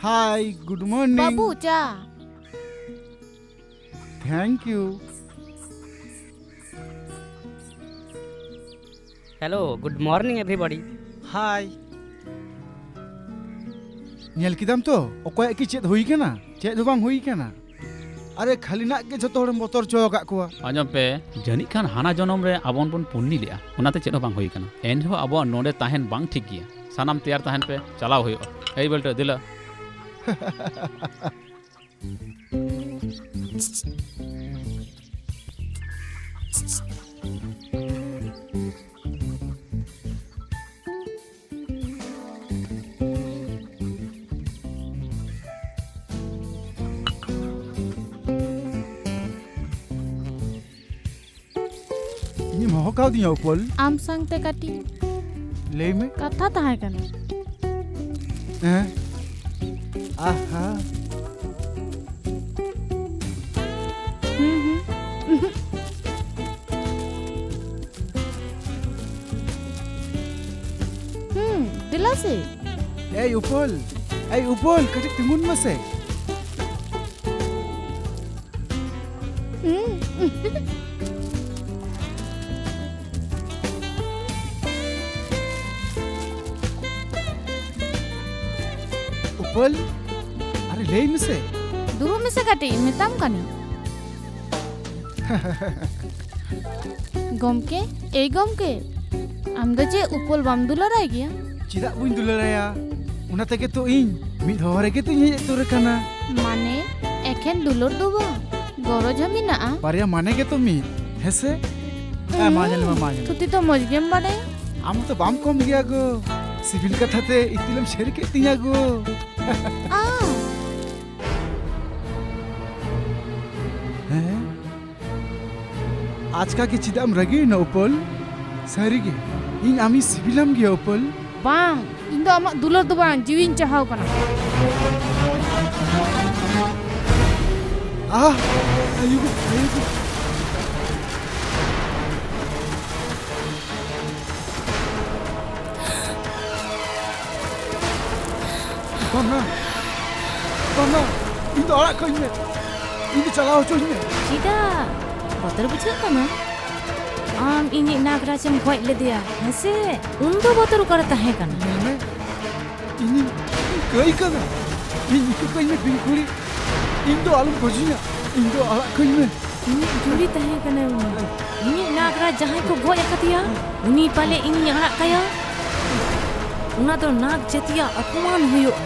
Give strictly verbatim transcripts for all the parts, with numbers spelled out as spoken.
Hi, good morning. ᱵᱟᱹᱵᱩ, ᱪᱟ᱾ Thank you. Hello, good morning everybody. Hi. ᱧᱮᱞ ᱠᱮᱫᱟᱢ ᱛᱚ, ᱚᱠᱚᱭᱟᱜ ᱠᱤ ᱪᱮᱫ ᱦᱩᱭ ᱠᱟᱱᱟ? ᱪᱮᱫ ᱦᱚᱸ ᱵᱟᱝ ᱦᱩᱭ ᱠᱟᱱᱟ᱾ ᱟᱨᱮ, ᱠᱷᱟᱹᱞᱤ ᱱᱟᱜ ᱜᱮ ᱡᱷᱚᱛᱚ ᱦᱚᱲᱮᱢ ᱵᱚᱛᱚᱨ ᱦᱚᱪᱚ ᱟᱠᱟᱫ ᱠᱚᱣᱟ᱾ ᱟᱸᱡᱚᱢ ᱯᱮ, ᱡᱟᱹᱱᱤᱡ ᱠᱷᱟᱱ ᱦᱟᱱᱟ ᱡᱚᱱᱚᱢ ᱨᱮ ᱟᱵᱚ ᱵᱚᱱ ᱯᱩᱱᱱᱤ ᱞᱮᱜᱼᱟ, ᱚᱱᱟᱛᱮ ᱪᱮᱫ ᱦᱚᱸ ᱵᱟᱝ ᱦᱩᱭ ᱠᱟᱱᱟ᱾ ᱮᱱ ᱨᱮᱦᱚᱸ ᱟᱵᱚᱣᱟᱜ ᱱᱚᱰᱮ ᱛᱟᱦᱮᱱ ᱵᱟᱝ ᱴᱷᱤᱠ ᱜᱮᱭᱟ᱾ ᱥᱟᱱᱟᱢ ᱛᱮᱭᱟᱨ ᱛᱟᱦᱮᱱ ᱯᱮ, ᱪᱟᱞᱟᱣ ᱦᱩᱭᱩᱜᱼᱟ᱾ ᱮᱭ ᱵᱮᱞᱴ, ᱫᱮᱞᱟ᱾ ᱤᱧᱮᱢ ᱦᱚᱦᱚ ᱠᱟᱣᱫᱤᱧᱟ, ᱩᱯᱚᱞ? ᱟᱢ ᱥᱟᱝᱛᱮ ᱠᱟᱹᱴᱤᱡ ᱞᱟᱹᱭ ᱢᱮ᱾ ᱠᱟᱛᱷᱟ ᱛᱟᱦᱮᱸ ᱠᱟᱱᱟ᱾ ᱦᱮᱸ? ᱟᱦᱟ᱾ ᱦᱩᱸ, ᱦᱩᱸ᱾ ᱦᱩᱸ, ᱫᱮᱞᱟ ᱥᱮ᱾ ᱮᱭ ᱩᱯᱚᱞ, ᱮᱭ ᱩᱯᱚᱞ, ᱠᱟᱹᱴᱤᱡ ᱛᱤᱸᱜᱩᱱ ᱢᱮᱥᱮ᱾ ᱦᱩᱸ᱾ ᱩᱯᱟᱹᱞ, ᱟᱨᱮ ᱞᱟᱹᱭ ᱢᱮᱥᱮ᱾ ᱫᱩᱲᱩᱵ ᱢᱮᱥᱮ ᱠᱟᱹᱴᱤᱡ, ᱢᱮᱛᱟᱢ ᱠᱟᱹᱱᱟᱹᱧ᱾ ᱜᱚᱢᱠᱮ, ᱮᱭ ᱜᱚᱢᱠᱮ, ᱟᱢ ᱫᱚ ᱪᱮᱫ ᱩᱯᱟᱹᱞ ᱵᱟᱢ ᱫᱩᱞᱟᱹᱲᱟᱭ ᱜᱮᱭᱟ? ᱪᱮᱫᱟᱜ ᱵᱟᱹᱧ ᱫᱩᱞᱟᱹᱲᱟᱭᱟ? ᱚᱱᱟ ᱛᱮᱜᱮ ᱛᱚ ᱤᱧ ᱢᱤᱫ ᱦᱚᱦᱚ ᱨᱮᱜᱮ ᱛᱚᱧ ᱦᱮᱡ ᱩᱛᱟᱹᱨ ᱟᱠᱟᱱᱟ᱾ ᱢᱟᱱᱮ, ᱮᱠᱷᱮᱱ ᱫᱩᱞᱟᱹᱲ ᱫᱚ ᱵᱟᱝ, ᱜᱚᱨᱚᱡᱽ ᱦᱚᱸ ᱢᱮᱱᱟᱜᱼᱟ᱾ ᱵᱟᱨᱭᱟ ᱢᱟᱱᱮ ᱜᱮᱛᱚ ᱢᱤᱫ, ᱦᱮᱸᱥᱮ? ᱦᱮᱸ, ᱢᱟ ᱧᱮᱞ ᱢᱮ, ᱢᱟ ᱧᱮᱞ ᱢᱮ᱾ ᱛᱷᱩᱛᱤ ᱫᱚ ᱢᱚᱡᱽ ᱜᱮᱢ ᱵᱟᱰᱟᱭᱟ᱾ ᱟᱢ ᱦᱚᱸᱛᱚ ᱵᱟᱢ ᱠᱚᱢ ᱜᱮᱭᱟ ᱜᱳ, ᱥᱤᱵᱤᱞ ᱠᱟᱛᱷᱟ ᱛᱮ ᱤᱯᱤᱞᱮᱢ ᱥᱮᱨ ᱠᱮᱫ ᱛᱤᱧᱟ ᱜᱳ᱾ ᱟ᱾ ᱦᱮᱸ? ᱟᱪᱠᱟ ᱜᱮ ᱪᱮᱫᱟᱜ ᱮᱢ ᱨᱟᱹᱜᱤᱭᱮᱱᱟ ᱩᱯᱟᱹᱞ? ᱥᱟᱹᱨᱤᱜᱮ, ᱤᱧ ᱟᱢᱤᱧ ᱥᱤᱵᱤᱞᱟᱢ ᱜᱮᱭᱟ ᱩᱯᱟᱹᱞ᱾ ᱵᱟᱝ, ᱤᱧ ᱫᱚ ᱟᱢᱟᱜ ᱫᱩᱞᱟᱹᱲ ᱫᱚ ᱵᱟᱝ, ᱡᱤᱣᱤᱧ ᱪᱟᱦᱟᱣ ᱠᱟᱱᱟ᱾ ᱟᱦ! ᱟᱭᱩ ᱜᱳ, ᱟᱭᱩ ᱜᱳ᱾ ᱵᱟᱝᱟ᱾ ᱵᱟᱝᱟ, ᱤᱧ ᱫᱚ ᱟᱲᱟᱜ ᱠᱟᱹᱧ ᱢᱮ, ᱤᱧ ᱫᱚ ᱪᱟᱞᱟᱣ ᱦᱚᱪᱚᱧ ᱢᱮ᱾ ᱪᱮᱫᱟᱜ? ᱵᱚᱛᱚᱨ ᱵᱩᱡᱷᱟᱹᱜ ᱠᱟᱱᱟ? ᱟᱢ ᱤᱧᱤᱡ ᱱᱟᱜᱽᱨᱟᱡᱽ ᱮᱢ ᱜᱚᱡ ᱞᱮᱫᱮᱭᱟ, ᱦᱮᱸᱥᱮ? ᱩᱱ ᱫᱚ ᱵᱚᱛᱚᱨ ᱚᱠᱟᱨᱮ ᱛᱟᱦᱮᱸ ᱠᱟᱱᱟ? ᱢᱮᱱᱮ, ᱤᱧᱤᱧ ᱠᱟᱹᱭ ᱠᱟᱱᱟ, ᱤᱧ ᱤᱠᱟᱹ ᱠᱟᱹᱧ ᱢᱮ ᱵᱤᱧ ᱠᱩᱲᱤ, ᱤᱧ ᱫᱚ ᱟᱞᱚᱢ ᱜᱚᱡᱤᱧᱟ, ᱤᱧ ᱫᱚ ᱟᱲᱟᱜ ᱠᱟᱹᱧ ᱢᱮ᱾ ᱤᱧᱤᱡ ᱡᱩᱨᱤ ᱛᱟᱦᱮᱸ ᱠᱟᱱᱟᱭ ᱩᱱᱤ᱾ ᱤᱧᱤᱡ ᱱᱟᱜᱽᱨᱟᱡᱽ ᱡᱟᱦᱟᱸᱭ ᱠᱚ ᱜᱚᱡ ᱟᱠᱟᱫᱮᱭᱟ, ᱩᱱᱤ ᱯᱟᱞᱮ ᱤᱧᱤᱧ ᱟᱲᱟᱜ ᱠᱟᱭᱟ? ᱚᱱᱟ ᱫᱚ ᱱᱟᱜᱽ ᱡᱟᱹᱛᱤᱭᱟᱜ ᱚᱯᱚᱢᱟᱱ ᱦᱩᱭᱩᱜᱼᱟ᱾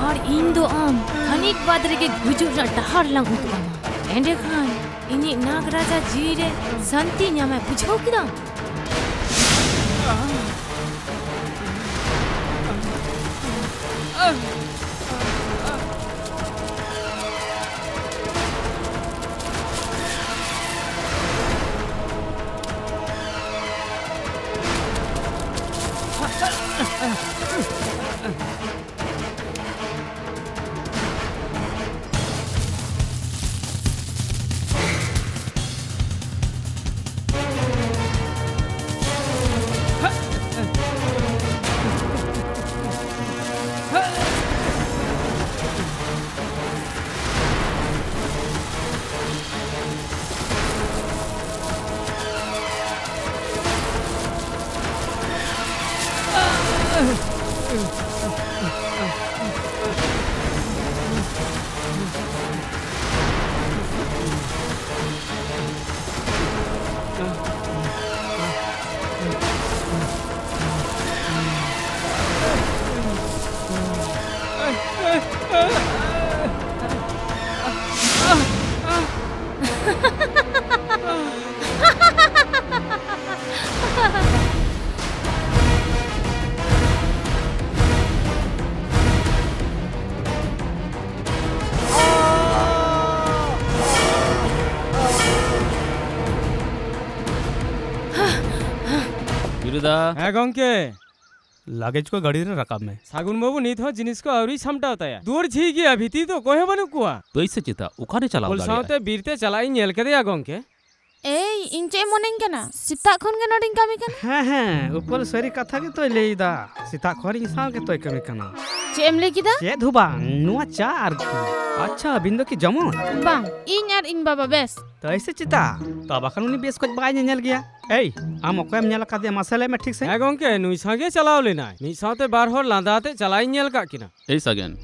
ᱟᱨ ᱤᱧ ᱫᱚ ᱟᱢ ᱠᱷᱟᱹᱱᱤᱠ ᱵᱟᱫᱽ ᱨᱮᱜᱮ ᱜᱩᱡᱩᱜ ᱨᱮᱱᱟᱜ ᱰᱟᱦᱟᱨ ᱞᱟᱝ ᱩᱫᱩᱜ ᱟᱢᱟ᱾ ᱮᱸᱰᱮᱠᱷᱟᱱ ᱤᱧᱤᱡ ᱱᱟᱜᱽᱨᱟᱡᱟ ᱡᱤᱣᱤ ᱨᱮ ᱥᱟᱹᱱᱛᱤ ᱧᱟᱢᱟᱭ, ᱵᱩᱡᱷᱟᱹᱣ ᱠᱮᱫᱟᱢ? ᱵᱤᱨᱩᱫᱟ᱾ ᱦᱮᱸ ᱜᱚᱝᱠᱮ᱾ ᱞᱟᱜᱮᱡᱽ ᱠᱚ ᱜᱟᱹᱰᱤ ᱨᱮ ᱨᱟᱠᱟᱵ ᱢᱮ᱾ ᱥᱟᱹᱜᱩᱱ ᱵᱟᱹᱵᱩ ᱱᱤᱛ ᱦᱚᱸ ᱡᱤᱱᱤᱥ ᱠᱚ ᱟᱹᱣᱨᱤᱭ ᱥᱟᱢᱴᱟᱣ ᱛᱟᱭᱟ᱾ ᱫᱩᱣᱟᱹᱨ ᱡᱷᱤᱡ ᱜᱮᱭᱟ, ᱵᱷᱤᱛᱤᱨ ᱫᱚ ᱚᱠᱚᱭ ᱦᱚᱸ ᱵᱟᱹᱱᱩᱜ ᱠᱚᱣᱟ᱾ ᱫᱟᱹᱭ ᱥᱮ ᱪᱮᱛᱟ? ᱚᱠᱟᱨᱮ ᱪᱟᱞᱟᱣ ᱵᱚᱞ ᱫᱟᱲᱮᱭᱟᱜᱼᱟ? ᱥᱟᱶᱛᱮ ᱵᱤᱨ ᱛᱮ ᱪᱟᱞᱟᱜ ᱤᱧ ᱧᱮᱞ ᱠᱮᱫᱮᱭᱟ ᱜᱚᱝᱠᱮ᱾ ᱮᱭ, ᱤᱧ ᱪᱮᱫ ᱮᱢ ᱢᱚᱱᱮᱧ ᱠᱟᱱᱟ? ᱥᱮᱛᱟᱜ ᱠᱷᱚᱱ ᱜᱮ ᱱᱚᱰᱮᱧ ᱠᱟᱹᱢᱤ ᱠᱟᱱᱟ᱾ ᱦᱮᱸ, ᱦᱮᱸ, ᱩᱯᱟᱹᱞ ᱥᱟᱹᱨᱤ ᱠᱟᱛᱷᱟ ᱜᱮᱛᱚᱭ ᱞᱟᱹᱭ ᱮᱫᱟ᱾ ᱥᱮᱛᱟᱜ ᱠᱷᱚᱱ ᱤᱧ ᱥᱟᱶ ᱜᱮᱛᱚᱭ ᱠᱟᱹᱢᱤ ᱠᱟᱱᱟ᱾ ᱪᱮᱫ ᱮᱢ ᱞᱟᱹᱭ ᱠᱮᱫᱟ? ᱪᱮᱫ ᱦᱚᱸ ᱵᱟᱝ, ᱱᱚᱣᱟ ᱪᱟ ᱟᱨᱠᱤ᱾ ᱟᱪᱪᱷᱟ, ᱟᱹᱵᱤᱱ ᱫᱚ ᱠᱤ ᱡᱚᱢᱚᱱ? ᱵᱟᱝ, ᱤᱧ ᱟᱨ ᱤᱧ ᱵᱟᱵᱟ ᱵᱮᱥ᱾ ᱛᱟᱭ ᱥᱮ ᱪᱮᱛᱟ? ᱛᱟ ᱵᱟᱠᱷᱟᱱ ᱩᱱᱤ ᱵᱮᱥ ᱠᱚᱡ ᱵᱟᱭ ᱧᱮᱧᱮᱞ ᱜᱮᱭᱟ᱾ ᱮᱭ, ᱟᱢ ᱚᱠᱚᱭᱮᱢ ᱧᱮᱞ ᱟᱠᱟᱫᱮᱭᱟ? ᱢᱟᱥᱮ ᱞᱟᱹᱭ ᱢᱮ ᱴᱷᱤᱠ ᱥᱟᱺᱦᱤᱡ᱾ ᱦᱮᱸ ᱜᱚᱝᱠᱮ, ᱱᱩᱭ ᱥᱟᱶ ᱜᱮ ᱪᱟᱞᱟᱣ ᱞᱮᱱᱟᱭ᱾ ᱢᱤᱫ ᱥᱟᱶᱛᱮ ᱵᱟᱨ ᱦᱚᱲ ᱞᱟᱸᱫᱟ ᱟᱛᱮ ᱪᱟᱞᱟᱣ ᱤᱧ ᱧᱮᱞ ᱟᱠᱟᱫ ᱠᱤᱱᱟ᱾ ᱮᱭ ᱥᱟᱜᱮᱱ,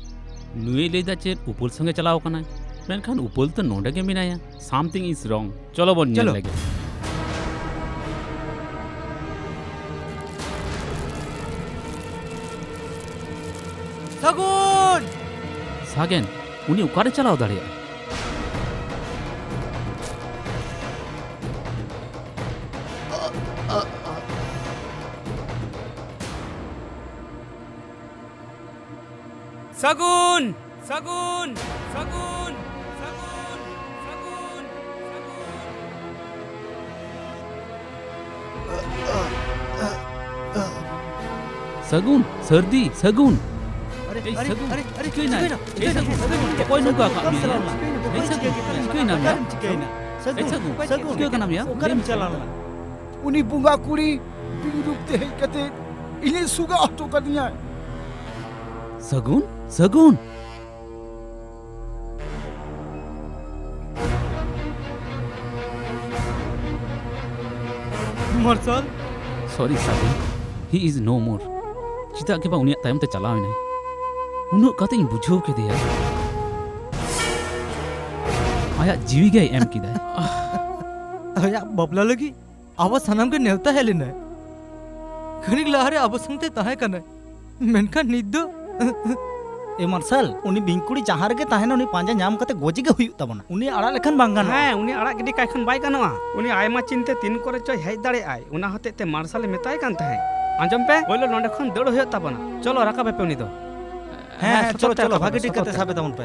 ᱱᱩᱭᱮ ᱞᱟᱹᱭᱫᱟ ᱪᱮᱫ ᱩᱯᱟᱹᱞ ᱥᱚᱸᱜᱮ ᱪᱟᱞᱟᱣ ᱠᱟᱱᱟᱭ, ᱢᱮᱱᱠᱷᱟᱱ ᱩᱯᱟᱹᱞ ᱛᱚ ᱱᱚᱰᱮ ᱜᱮ ᱢᱮᱱᱟᱭᱟ᱾ Something is wrong. ᱪᱚᱞᱚ ᱵᱚᱱ ᱧᱮᱞ ᱪᱚᱞᱚ᱾ ᱞᱮᱜᱮ᱾ ᱥᱟᱹᱜᱩᱱ! ᱥᱟᱜᱮᱱ, ᱩᱱᱤ ᱚᱠᱟᱨᱮ ᱪᱟᱞᱟᱣ ᱫᱟᱲᱮᱭᱟᱜᱼᱟ? ᱥᱟᱹᱜᱩᱱ! ᱥᱟᱹᱜᱩᱱ! ᱥᱟᱹᱜᱩᱱ! ᱥᱟᱹᱨᱫᱤ, ᱥᱟᱹᱜᱩᱱ! ᱟᱨᱮ, ᱮᱭ, ᱟᱨᱮ, ᱥᱟᱹᱜᱩᱱ, ᱟᱨᱮ, ᱟᱨᱮ, ᱪᱤᱠᱟᱹᱭᱮᱱᱟ? ᱪᱤᱠᱟᱹᱭᱮᱱᱟ? ᱮᱭ, ᱥᱟᱹᱜᱩᱱ, ᱪᱤᱠᱟᱹᱭᱮᱱᱟ? ᱥᱟᱹᱜᱩᱱ, ᱚᱠᱚᱭ ᱱᱚᱝᱠᱟ ᱟᱠᱟᱫ ᱢᱮᱭᱟ? ᱪᱤᱠᱟᱹᱭᱮᱱᱟ? ᱮᱭ, ᱥᱟᱹᱜᱩᱱ, ᱪᱤᱠᱟᱹᱭᱮᱱᱟ? ᱪᱤᱠᱟᱹᱭᱮᱱᱟ? ᱮᱭ, ᱥᱟᱹᱜᱩᱱ, ᱥᱟᱹᱜᱩᱱ, ᱪᱤᱠᱟᱹ ᱠᱟᱱᱟ ᱢᱮᱭᱟ? ᱚᱠᱟᱨᱮᱢ ᱪᱟᱞᱟᱣ ᱞᱮᱱᱟ? ᱩᱱᱤ ᱵᱚᱸᱜᱟ ᱠᱩᱲᱤ ᱵᱤᱱ ᱨᱩᱯ ᱛᱮ ᱦᱮᱡ ᱠᱟᱛᱮ ᱤᱧᱮ ᱥᱩᱜᱟ ᱦᱚᱴᱚ ᱠᱟᱫᱤᱧᱟᱭ᱾ ᱥᱟᱹᱜᱩᱱ, ᱥᱟᱹᱜᱩᱱ᱾ ᱢᱟᱨᱥᱟᱞ? Sorry, ᱥᱟᱹᱜᱩᱱ᱾ He is no more. ᱪᱮᱫᱟᱜ ᱜᱮ ᱵᱟᱝ ᱩᱱᱤᱭᱟᱜ ᱛᱟᱭᱚᱢ ᱛᱮ ᱪᱟᱞᱟᱣ ᱮᱱᱟᱭ? ᱩᱱᱟᱹᱜ ᱠᱟᱛᱮ ᱤᱧ ᱵᱩᱡᱷᱟᱹᱣ ᱠᱮᱫᱮᱭᱟ᱾ ᱟᱭᱟᱜ ᱡᱤᱣᱤ ᱜᱮᱭ ᱮᱢ ᱠᱮᱫᱟᱭ᱾ ᱟᱭᱟᱜ ᱵᱟᱯᱞᱟ ᱞᱟᱹᱜᱤᱫ ᱟᱵᱚ ᱥᱟᱱᱟᱢ ᱜᱮ ᱱᱮᱣᱛᱟ ᱦᱮᱡ ᱞᱮᱱᱟᱭ᱾ ᱠᱷᱟᱹᱱᱤᱠ ᱞᱟᱦᱟᱨᱮ ᱟᱵᱚ ᱥᱟᱶᱛᱮ ᱛᱟᱦᱮᱸ ᱠᱟᱱᱟᱭ, ᱢᱮᱱᱠᱷᱟᱱ ᱱᱤᱛ ᱫᱚ ᱮ ᱢᱟᱨᱥᱟᱞ, ᱩᱱᱤ ᱵᱤᱧ ᱠᱩᱲᱤ ᱡᱟᱦᱟᱸ ᱨᱮᱜᱮ ᱛᱟᱦᱮᱱᱟ, ᱩᱱᱤ ᱯᱟᱸᱡᱟ ᱧᱟᱢ ᱠᱟᱛᱮ ᱜᱚᱡᱮ ᱜᱮ ᱦᱩᱭᱩᱜ ᱛᱟᱵᱚᱱᱟ᱾ ᱩᱱᱤ ᱟᱲᱟᱜ ᱞᱮᱠᱷᱟᱱ ᱵᱟᱝ ᱜᱟᱱᱚᱜᱼᱟ᱾ ᱦᱮᱸ, ᱩᱱᱤ ᱟᱲᱟᱜ ᱜᱤᱰᱤ ᱠᱟᱭ ᱠᱷᱟᱱ ᱵᱟᱭ ᱜᱟᱱᱚᱜᱼᱟ᱾ ᱩᱱᱤ ᱟᱭᱢᱟ ᱪᱤᱱᱛᱮ ᱛᱤᱱ ᱠᱚᱨᱮ ᱪᱚᱭ ᱦᱮᱡ ᱫᱟᱲᱮᱭᱟᱜᱼᱟᱭ, ᱚᱱᱟ ᱦᱚᱛᱮᱡ ᱛᱮ ᱢᱟᱨᱥᱟᱞᱮ ᱢᱮᱛᱟᱭ ᱠᱟᱱ ᱛᱟᱦᱮᱸᱫ᱾ ᱟᱸᱡᱚᱢ ᱯᱮ, ᱯᱳᱭᱞᱳ ᱱᱚᱸᱰᱮ ᱠᱷᱚᱱ ᱫᱟᱹᱲ ᱦᱩᱭᱩᱜ ᱛᱟᱵᱚᱱᱟ᱾ ᱪᱚᱞᱚ, ᱨᱟᱠᱟᱵᱮᱯᱮ ᱩᱱᱤ ᱫᱚ᱾ ᱦᱮᱸ, ᱦᱮᱸ, ᱦᱮᱸ, ᱪᱚᱞᱚ, ᱥᱚᱛᱚᱨ ᱛᱮ ᱪᱚᱞᱚ, ᱨᱟᱠᱟᱵ ᱵᱷᱟᱜᱮ ᱢᱮ, ᱴᱷᱤᱠ ᱥᱚᱛᱚᱨ ᱠᱟᱛᱮ ᱛᱮ ᱥᱟᱵᱮ ᱨᱟᱠᱟᱵ ᱛᱟᱵᱚᱱ ᱯᱮ᱾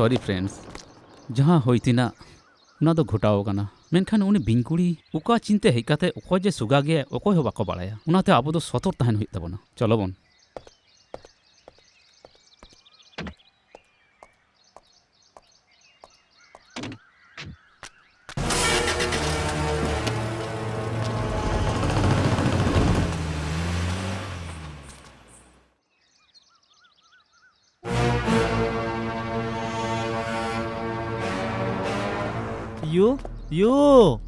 Sorry friends, ᱡᱟᱦᱟᱸ ᱦᱩᱭ ᱛᱮᱱᱟᱜ, ᱚᱱᱟ ᱫᱚ ᱜᱷᱚᱴᱟᱣ ᱟᱠᱟᱱᱟ᱾ ᱢᱮᱱᱠᱷᱟᱱ ᱩᱱᱤ ᱵᱤᱧ ᱠᱩᱲᱤ ᱚᱠᱟ ᱪᱤᱱᱛᱟᱹ ᱦᱮᱡ ᱠᱟᱛᱮ ᱚᱠᱚᱭ ᱡᱮ ᱥᱚᱜᱟ ᱜᱮᱭᱟᱭ, ᱚᱠᱚᱭ ᱦᱚᱸ ᱵᱟᱠᱚ ᱵᱟᱲᱟᱭᱟ᱾ ᱚᱱᱟᱛᱮ ᱟᱵᱚ ᱫᱚ ᱥᱚᱛᱚᱨ ᱛᱟᱦᱮᱱ ᱦᱩᱭᱩᱜ ᱛᱟᱵᱚᱱᱟ᱾ ᱪᱚᱞᱚ ᱵᱚᱱ᱾ ᱭᱩ, ᱭᱩ᱾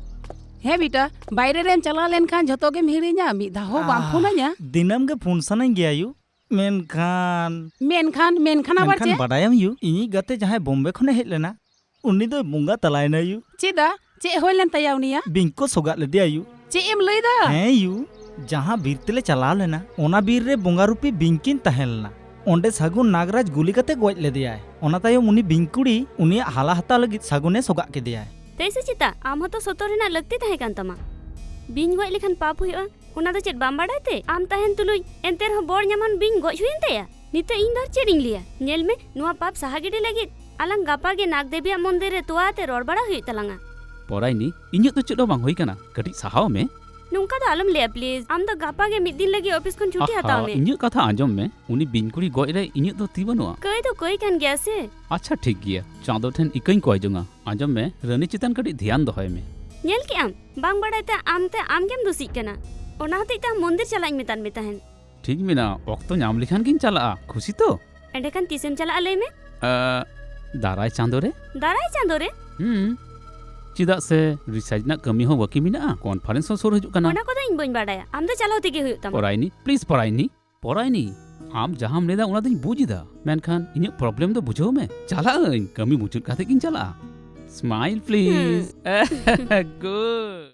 ᱦᱮᱸ ᱵᱮᱴᱟ, ᱵᱟᱭᱨᱮ ᱨᱮᱢ ᱪᱟᱞᱟᱣ ᱞᱮᱱᱠᱷᱟᱱ ᱡᱷᱚᱛᱚ ᱜᱮᱢ ᱦᱤᱲᱤᱧᱟ, ᱢᱤᱫ ᱫᱷᱟᱣ ᱦᱚᱸ ᱵᱟᱢ ᱟᱦ, ᱯᱷᱳᱱ ᱟᱹᱧᱟ᱾ ᱫᱤᱱᱟᱹᱢ ᱜᱮ ᱯᱷᱳᱱ ᱥᱟᱱᱟᱧ ᱜᱮᱭᱟ ᱭᱩ, ᱢᱮᱱᱠᱷᱟᱱ ᱢᱮᱱᱠᱷᱟᱱ, ᱢᱮᱱᱠᱷᱟᱱ ᱟᱵᱟᱨ ᱢᱮᱱᱠᱷᱟᱱ ᱪᱮᱫ? ᱵᱟᱰᱟᱭᱟᱢ ᱭᱩ, ᱤᱧᱤᱡ ᱜᱟᱛᱮ ᱡᱟᱦᱟᱸᱭ ᱵᱳᱢᱵᱮ ᱠᱷᱚᱱᱮ ᱦᱮᱡ ᱞᱮᱱᱟ, ᱩᱱᱤ ᱫᱚᱭ ᱵᱚᱸᱜᱟ ᱛᱟᱞᱟᱭᱮᱱᱟ ᱭᱩ᱾ ᱪᱮᱫᱟᱜ? ᱪᱮᱫ ᱦᱩᱭ ᱞᱮᱱ ᱛᱟᱭᱟ ᱩᱱᱤᱭᱟᱜ? ᱵᱤᱧ ᱠᱚ ᱥᱚᱜᱟᱜ ᱞᱮᱫᱮᱭᱟ ᱭᱩ᱾ ᱪᱮᱫ ᱮᱢ ᱞᱟᱹᱭ ᱫᱟ? ᱦᱮᱸ ᱭᱩ, ᱡᱟᱦᱟᱸ ᱵᱤᱨ ᱛᱮᱞᱮ ᱪᱟᱞᱟᱣ ᱞᱮᱱᱟ, ᱚᱱᱟ ᱵᱤᱨ ᱨᱮ ᱵᱚᱸᱜᱟ ᱨᱩᱯᱤ ᱵᱤᱧ ᱠᱤᱱ ᱛᱟᱦᱮᱸ ᱞᱮᱱᱟ᱾ ᱚᱸᱰᱮ ᱥᱟᱹᱜᱩᱱ ᱱᱟᱜᱽᱨᱟᱡᱽ ᱜᱩᱞᱤ ᱠᱟᱛᱮ ᱜᱚᱡ ᱞᱮᱫᱮᱭᱟᱭ᱾ ᱚᱱᱟ ᱛᱟᱭᱚᱢ ᱩᱱᱤ ᱵᱤᱧ ᱠᱩᱲᱤ ᱩᱱᱤᱭᱟᱜ ᱦᱟᱞᱟ ᱦᱟᱛᱟᱣ ᱞᱟᱹᱜᱤᱫ ᱥᱟᱹᱜᱩᱱᱮ ᱥᱚᱜᱟᱜ ᱠᱮᱫᱮᱭᱟᱭ᱾ ᱛᱟᱹᱭ ᱥᱮ ᱪᱮᱛᱟ, ᱟᱢ ᱦᱚᱸᱛᱚ ᱥᱚᱛᱚᱨ ᱨᱮᱱᱟᱜ ᱞᱟᱹᱠᱛᱤ ᱛᱟᱦᱮᱸ ᱠᱟᱱ ᱛᱟᱢᱟ᱾ ᱵᱤᱧ ᱜᱚᱡ ᱞᱮᱠᱷᱟᱱ ᱯᱟᱯ ᱦᱩᱭᱩᱜᱼᱟ, ᱚᱱᱟ ᱫᱚ ᱪᱮᱫ ᱵᱟᱢ ᱵᱟᱰᱟᱭ ᱛᱮ? ᱟᱢ ᱛᱟᱦᱮᱱ ᱛᱩᱞᱩᱡ ᱮᱱᱛᱮ ᱨᱮᱦᱚᱸ ᱵᱚᱨ ᱧᱟᱢᱟᱱ ᱵᱤᱧ ᱜᱚᱡ ᱦᱩᱭᱮᱱ ᱛᱟᱭᱟ᱾ ᱱᱤᱛᱚᱜ ᱤᱧ ᱫᱚ ᱟᱨ ᱪᱮᱫ ᱤᱧ ᱞᱟᱹᱭᱟ? ᱧᱮᱞ ᱢᱮ, ᱱᱚᱣᱟ ᱯᱟᱯ ᱥᱟᱦᱟ ᱜᱤᱰᱤ ᱞᱟᱹᱜᱤᱫ ᱟᱞᱟᱝ ᱜᱟᱯᱟ ᱜᱮ ᱱᱟᱜᱽ ᱫᱮᱵᱤᱭᱟᱜ ᱢᱚᱱᱫᱤᱨ ᱨᱮ ᱛᱚᱣᱟ ᱟᱛᱮ ᱨᱚᱲ ᱵᱟᱲᱟ ᱦᱩᱭᱩᱜ ᱛᱟᱞᱟᱝᱟ᱾ ᱯᱚᱨᱟᱭᱱᱤ, ᱤᱧᱟᱹᱜ ᱫᱚ ᱪᱮᱫ ᱦᱚᱸ ᱵᱟᱝ ᱦᱩᱭ ᱠᱟᱱᱟ, ᱠᱟᱹᱴᱤᱡ ᱥᱟᱦᱟᱣ ᱢᱮ᱾ ᱱᱚᱝᱠᱟ ᱫᱚ ᱟᱞᱚᱢ ᱞᱟᱹᱭᱟ please᱾ ᱟᱢ ᱫᱚ ᱜᱟᱯᱟ ᱜᱮ ᱢᱤᱫ ᱫᱤᱱ ᱞᱟᱹᱜᱤᱫ ᱚᱯᱷᱤᱥ ᱠᱷᱚᱱ ᱪᱷᱩᱴᱤ ᱟᱦᱟ, ᱦᱟᱛᱟᱣ ᱢᱮ᱾ ᱤᱧᱟᱹᱜ ᱠᱟᱛᱷᱟ ᱟᱸᱡᱚᱢ ᱢᱮ, ᱩᱱᱤ ᱵᱤᱧ ᱠᱩᱲᱤ ᱜᱚᱡ ᱨᱮ ᱤᱧᱟᱹᱜ ᱫᱚ ᱛᱤ ᱵᱟᱹᱱᱩᱜᱼᱟ᱾ ᱠᱟᱹᱭ ᱫᱚ ᱠᱟᱹᱭ ᱠᱟᱱ ᱜᱮᱭᱟ ᱥᱮ᱾ ᱟᱪᱪᱷᱟ ᱴᱷᱤᱠ ᱜᱮᱭᱟ, ᱪᱟᱸᱫᱚ ᱴᱷᱮᱱ ᱤᱠᱟᱹᱧ ᱠᱚᱭ ᱡᱚᱝᱟ᱾ ᱟᱸᱡᱚᱢ ᱢᱮ, ᱨᱟᱹᱱᱤ ᱪᱮᱛᱟᱱ ᱠᱟᱹᱴᱤᱡ ᱫᱷᱮᱭᱟᱱ ᱫᱚᱦᱚᱭ ᱢᱮ᱾ ᱧᱮᱞ ᱠᱮᱜ ᱟᱢ, ᱵᱟᱝ ᱵᱟᱲᱟᱭ ᱛᱮ ᱟᱢ ᱛᱮ ᱟᱢ ᱜᱮᱢ ᱫᱩᱥᱤᱜ ᱠᱟᱱᱟ᱾ ᱚᱱᱟ ᱦᱚᱛᱮᱡ ᱛᱮ ᱟᱢ ᱢᱚᱱᱫᱤᱨ ᱪᱟᱞᱟᱜ ᱤᱧ ᱢᱮᱛᱟᱫ ᱢᱮ ᱛᱟᱦᱮᱸᱱ᱾ ᱴᱷᱤᱠ ᱢᱮᱱᱟᱜᱼᱟ, ᱚᱠᱛᱚ ᱧᱟᱢ ᱞᱮᱠᱷᱟᱱ ᱜᱤᱧ ᱪᱟᱞᱟᱜᱼᱟ᱾ ᱠᱷᱩᱥᱤ ᱛᱚ? ᱮᱸᱰᱮᱠᱷᱟᱱ ᱛᱤᱥᱮᱢ ᱪᱟᱞᱟᱜᱼᱟ ᱞᱟᱹᱭ ᱢᱮ? ᱟ, ᱫᱟᱨᱟᱭ ᱪᱟᱸᱫᱚ ᱨᱮ᱾ ᱫᱟᱨᱟᱭ ᱪᱟᱸᱫᱚ ᱨᱮ? ᱦᱩᱸ, ᱪᱮᱫᱟᱜ ᱥᱮ ᱨᱤᱥᱟᱨᱪ ᱨᱮᱱᱟᱜ ᱠᱟᱹᱢᱤ ᱦᱚᱸ ᱵᱟᱹᱠᱤ ᱢᱮᱱᱟᱜᱼᱟ, ᱠᱚᱱᱯᱷᱟᱨᱮᱱᱥ ᱦᱚᱸ ᱥᱩᱨ ᱦᱤᱡᱩᱜ ᱠᱟᱱᱟ᱾ ᱚᱱᱟ ᱠᱚᱫᱚ ᱤᱧ ᱵᱟᱹᱧ ᱵᱟᱰᱟᱭᱟ, ᱟᱢ ᱫᱚ ᱪᱟᱞᱟᱣ ᱛᱮᱜᱮ ᱦᱩᱭᱩᱜ ᱛᱟᱢᱟ᱾ ᱯᱚᱨᱟᱭᱱᱤ, please ᱯᱚᱨᱟᱭᱱᱤ᱾ ᱯᱚᱨᱟᱭᱱᱤ, ᱟᱢ ᱡᱟᱦᱟᱸᱢ ᱞᱟᱹᱭᱫᱟ ᱚᱱᱟ ᱫᱚᱧ ᱵᱩᱡᱽ ᱮᱫᱟ, ᱢᱮᱱᱠᱷᱟᱱ ᱤᱧᱟᱹᱜ problem ᱫᱚ ᱵᱩᱡᱷᱟᱹᱣ ᱢᱮ᱾ ᱪᱟᱞᱟᱜ ᱟᱹᱧ, ᱠᱟᱹᱢᱤ ᱢᱩᱪᱟᱹᱫ ᱠᱟᱛᱮ ᱜᱤᱧ ᱪᱟᱞᱟᱜᱼᱟ᱾ Smile please᱾ ᱦᱩᱸ᱾ Good᱾